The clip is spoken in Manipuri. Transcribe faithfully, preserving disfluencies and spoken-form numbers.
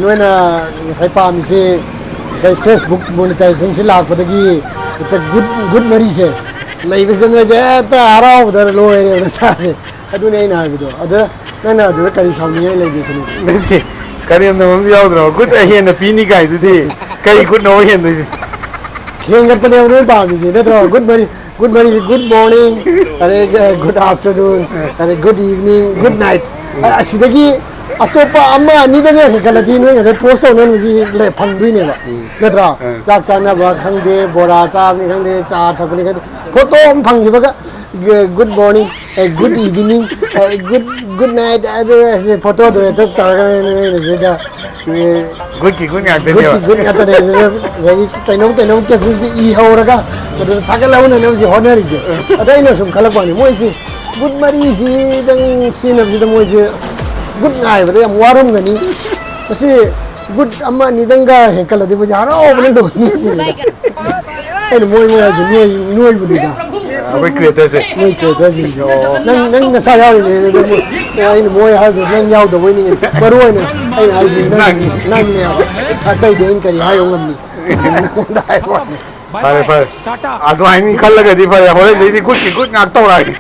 ꯅꯣꯏꯅ ꯉꯁꯥꯏ ꯄꯥꯝꯃꯤꯁꯤ, ꯉꯁꯥꯏ Facebook monetization ꯁꯤ ꯂꯥꯛꯄꯗꯒꯤ ꯍꯦꯛꯇ good, good ꯃꯔꯤꯁꯦ ꯂꯩꯕꯁꯤꯗ ꯅꯣꯏꯁꯦ ꯍꯦꯛꯇ ꯍꯔꯥꯎꯕꯗ ꯂꯣꯏꯔꯦꯕ ꯅꯁꯥꯁꯦ꯫ ꯑꯗꯨꯅꯦ ꯑꯩꯅ ꯍꯥꯏꯕꯗꯣ꯫ ꯑꯗ ꯅꯪꯅ ꯑꯗꯨꯗ ꯀꯔꯤ ꯁꯥꯎꯅꯤꯡꯉꯥꯏ ꯂꯩꯒꯦ ꯁꯤꯅꯤ? ꯅꯠꯇꯦ, ꯀꯔꯦꯝꯅꯕ ꯑꯃꯗꯤ ꯌꯥꯎꯗ꯭ꯔꯣ? Good ꯑꯍꯦꯟꯅ ꯄꯤꯅꯤ ꯀꯥꯏꯗꯨꯗꯤ ꯀꯔꯤ goodꯅꯣ ꯍꯦꯟꯗꯣꯏꯁꯦ? ꯍꯦꯟꯒꯠꯄꯅꯦꯕ ꯅꯣꯏ ꯄꯥꯝꯃꯤꯁꯦ ꯅꯠꯇ꯭ꯔꯣ? Good ꯃꯔꯤ, good ꯃꯔꯤ, good morning, ꯑꯗꯩ good afternoon, ꯑꯗꯩ good evening, good night꯫ ꯑ-, ꯑꯁꯤꯗꯒꯤ ꯑꯇꯣꯞꯄ ꯑꯃ ꯑꯅꯤꯗꯪꯒ ꯍꯦꯟꯒꯠꯂꯗꯤ ꯅꯣꯏ ꯉꯁꯥꯏ post ꯇꯧꯅꯔꯝꯕꯁꯤ ꯂꯩ-, ꯐꯪꯗꯣꯏꯅꯦꯕ꯫ ꯎꯝ꯫ ꯅꯠꯇ꯭ꯔꯣ? ꯎꯝ꯫ ꯆꯥꯛ ꯆꯥꯅꯕ ꯈꯪꯗꯦ, ꯕꯣꯔꯥ ꯆꯥꯕꯅꯤ ꯈꯪꯗꯦ, ꯆꯥ ꯊꯛꯄꯅꯤ ꯈꯪꯗꯦ, photo ꯑꯃ ꯐꯪꯈꯤꯕꯒ, "Good morning, ꯑꯦ, good evening, ꯑꯦ, good, good night", ꯑꯗꯨ ꯑꯁꯤ photoꯗꯣ ꯍꯦꯛꯇ ꯇꯧꯔꯒ ꯅꯣꯏꯅ ꯁꯤꯗ, ꯑꯦ, Goodꯀꯤ good ꯉꯥꯛꯇꯅꯦꯕ꯫ Goodꯀꯤ good ꯉꯥꯛꯇꯅꯦ꯫ ꯑꯗꯨꯗ ꯉꯁꯥꯏꯒꯤ ꯀꯩꯅꯣꯝ ꯀꯩꯅꯣꯝ captionꯁꯦ ꯏꯍꯧꯔꯒ ꯑꯗꯨꯗ ꯊꯥꯒꯠꯍꯧꯅꯅꯕꯁꯦ ꯍꯣꯠꯅꯔꯤꯁꯦ꯫ ꯑꯗ ꯑꯩꯅ ꯁꯨꯝ ꯈꯜꯂꯛꯄꯅꯤ, ꯃꯣꯏꯁꯤ good ꯃꯔꯤꯁꯤꯗꯪ ꯁꯤꯖꯤꯟꯅꯕꯁꯤꯗ ꯃꯣꯏꯁꯦ good ꯉꯥꯏꯕꯗ ꯌꯥꯝ ꯋꯥꯔꯝꯒꯅꯤ꯫ ꯃꯁꯤ good ꯑꯃ ꯑꯅꯤꯗꯪꯒ ꯍꯦꯟꯀꯠꯂꯗꯤ ꯃꯣꯏꯁꯦ ꯍꯔꯥꯎꯕꯅ ꯂꯣꯏꯅꯤ ꯁꯤꯅꯤꯗ꯫ ꯑꯩꯅ ꯃꯣꯏ, ꯃꯣꯏ ꯍꯥꯏꯁꯦ ꯅꯣꯏ, ꯅꯣꯏꯕꯨꯅꯤꯗ꯫ ꯑꯩꯈꯣꯏ creatorꯁꯦ꯫ ꯅꯣꯏ creatorꯁꯤꯡꯁꯦ꯫ ꯑꯣ꯫ ꯅꯪ, ꯅꯪ ꯅꯁꯥ ꯌꯥꯎꯔꯤꯅꯦ꯫ ꯑꯗꯨ ꯃꯣꯏ, ꯑꯩꯅ ꯃꯣꯏ ꯍꯥꯏꯗꯣ ꯅꯪ ꯌꯥꯎꯗꯕꯣꯏ ꯅꯤꯡꯉꯤ꯫ ꯃꯔꯨ ꯑꯣꯏꯅ ꯑꯩꯅ ꯍꯥꯏꯁꯦ ꯅꯪ, ꯅꯪ꯫ ꯅꯪꯅꯦꯕ꯫ ꯑꯇꯩꯗꯤ ꯑꯩꯅ ꯀꯔꯤ ꯍꯥꯏꯕ ꯉꯝꯅꯤ? ꯅꯪꯉꯣꯟꯗ ꯍꯥꯏꯕ ꯋꯥꯅꯤ꯫ ꯐꯔꯦ, ꯐꯔꯦ꯫ ꯑꯗꯨꯃꯥꯏꯅ ꯈꯜꯂꯒꯗꯤ ꯐꯔꯦ꯫ ꯍꯣꯔꯦꯟꯗꯩꯗꯤ goodꯀꯤ good ꯉꯥꯛ ꯇꯧꯔꯛꯑꯒꯦ꯫